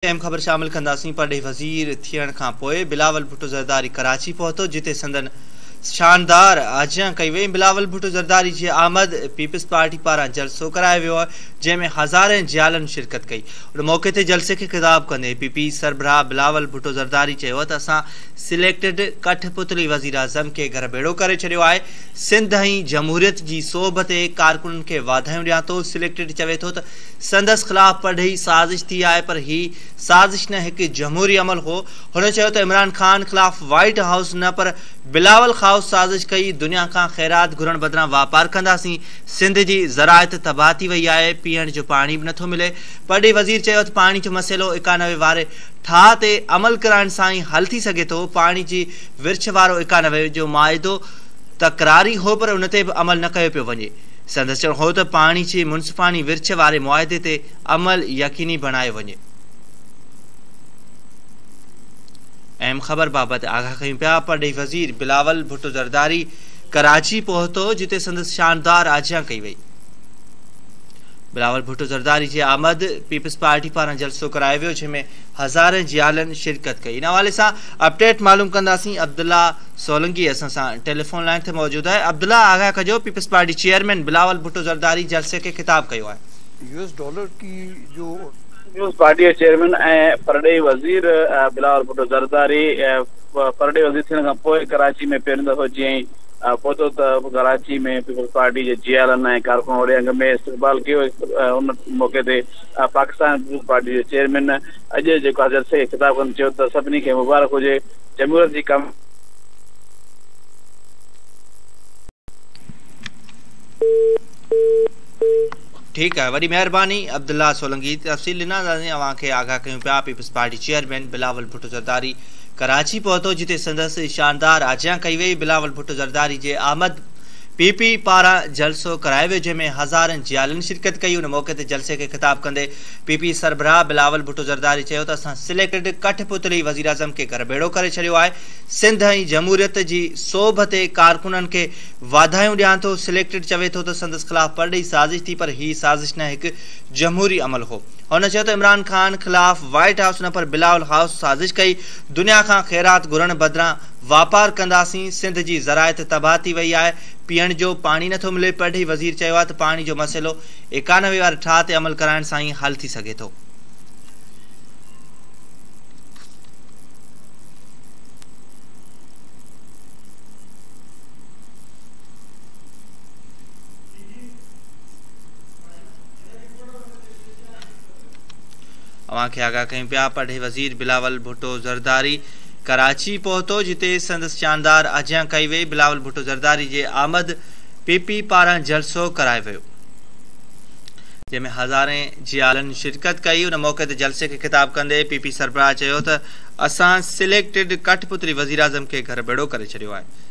اهم خبر شامل ڪنداسين، پرڏيهي وزير ٿيڻ کان پوء بلاول ڀٽو زرداري ڪراچي پهتو، جتي سندن شاندار آجيان ڪئي وئي. بلاول ڀٽو زرداري جي آمد پيپلز پارٽي پاران جلسو ڪرايو ويو، جنهن ۾ هزارين جيالن شرڪت ڪئي. ان موقعي تي جلسي کي خطاب ڪندي پي پي سربراهه بلاول ڀٽو زرداري چيو ته اسان سليڪٽڊ ڪٺ پتلي وزيراعظم کي گهر ڀيڙو ڪري ڇڏيو آهي، سنڌ ۽ جمهوريت جي سوڀ تي ڪارڪنن کي واڌايون ڏيان ٿو، سليڪٽڊ چوي ٿو ته سندس خلاف پرڏيهي سازش ٿي آهي پر هي سازش نه هڪ جمهوري عمل هو. هن چيو ته عمران خان خلاف وائيٽ هائوس نه پر بلاول هائوس سازش ڪئي، دنيا کان خيرات گهرڻ بدران واپار ڪنداسين، سنڌ جي زراعت تباهه ٿي وئي آهي، پيئڻ جو پاڻي به نٿو ملي. پرڏيهي وزير چيو ته پاڻي جو مسئلو 91 واري ٺاهه تي عمل ڪرائڻ سان ئي حل ٿي سگهي ٿو، پاڻي جي ورڇ وارو 91 جو معاهدو تڪراري هو پر ان تي به عمل نه ڪيو پيو وڃي. سندس چوڻ هو ته پاڻي جي منصفاڻي ورڇ واري معاهدي تي عمل يقيني بڻايو وڃي. اهم خبر بابت آگاهه ڪيون پيا، پرڏيهي وزير بلاول ڀٽو زرداري ڪراچي پهتو جتي سندس شاندار آجيان ڪئي وئي. بلاول ڀٽو زرداري جي آمد پيپلز پارٽي پاران جلسو ڪرايو ويو جنهن ۾ هزارين جيالن شرڪت ڪئي. ان حوالي سان اپڊيٽ معلوم ڪنداسين عبدالله سولنگي اسان سان ٽيليفون لائين تي موجود آهي. عبدالله آگاهه ڪجو peoples party chairman Bilawal Bhutto Zardari جلسي کي خطاب ڪيو آهي. يو ايس ڊالر ڪي جو. پيپلز پارٽي جي چيئرمين ۽ پرڏيهي وزير بلاول ڀٽو زرداري پرڏيهي وزير ٿيڻ کان پوء ڪراچي ۾ پهريون دفعو جيئن ئي پهتو ته ڪراچي ۾ پيپلز پارٽي جي جيالن ۽ ڪارڪنن وڏي انگ ۾ استقبال ڪيو. ان موقعي تي پاڪستان پيپلز پارٽي جي چيئرمين اڄ جيڪو آهي جلسي کي خطاب ڪندي چيو ته سڀني کي مبارڪ هجي جمهوريت جي ڪم ٺيڪ آهي وڏي مهرباني عبدالله سولنگي تفصيل ڏنا اوهان کي آگاهه ڪيون پيا peoples party chairman Bilawal Bhutto Zardari Karachi پهتو جتي سندس شاندار آجيان ڪئي وئي بلاول ڀٽو زرداري جي آمد پي پي پاران جلسو ڪرايو ويو جنهن ۾ هزارن جيالن شرڪت ڪئي ان موقعي تي جلسي کي خطاب ڪندي پي پي سربراهه بلاول ڀٽو زرداري چيو ته اسان سليڪٽڊ ڪٺ پتلي وزيراعظم کي گهر ڀيڙو ڪري ڇڏيو آهي، سنڌ ۽ جمهوريت جي سوڀ تي ڪارڪنن کي واڌايون ڏيان ٿو، سليڪٽڊ چوي ٿو ته سندس خلاف پرڏيهي سازش ٿي پر هي سازش نه هڪ جمهوري عمل هو. هن چيو ته عمران خان خلاف وائيٽ هائوس نه پر بلاول هائوس سازش ڪئي، دنيا کان خيرات گهرڻ بدران واپار ڪنداسين، سنڌ جي زراعت تباهه ٿي وئي آهي، پيئڻ جو پاڻي نٿو ملي، پرڏيهي وزير چيو آهي ته پاڻي جو مسئلو 91 واري ٺاهه تي عمل ڪرائڻ سان ئي حل ٿي سگهي ٿو. اوهان کي آگاهه ڪيون پيا پرڏيهي وزير بلاول ڀٽو زرداري ڪراچي پهتو جتي سندس شاندار آجيان ڪئي وئي بلاول ڀٽو زرداري جي آمد پي پي پاران جلسو ڪرايو ويو. جنهن ۾ هزارين جيالن شرڪت ڪئي. ان موقعي تي جلسي کي خطاب ڪندي پي پي سربراهه چيو ته اسان سليڪٽڊ ڪٺ پتلي وزيراعظم کي گهر ڀيڙو ڪري ڇڏيو آهي.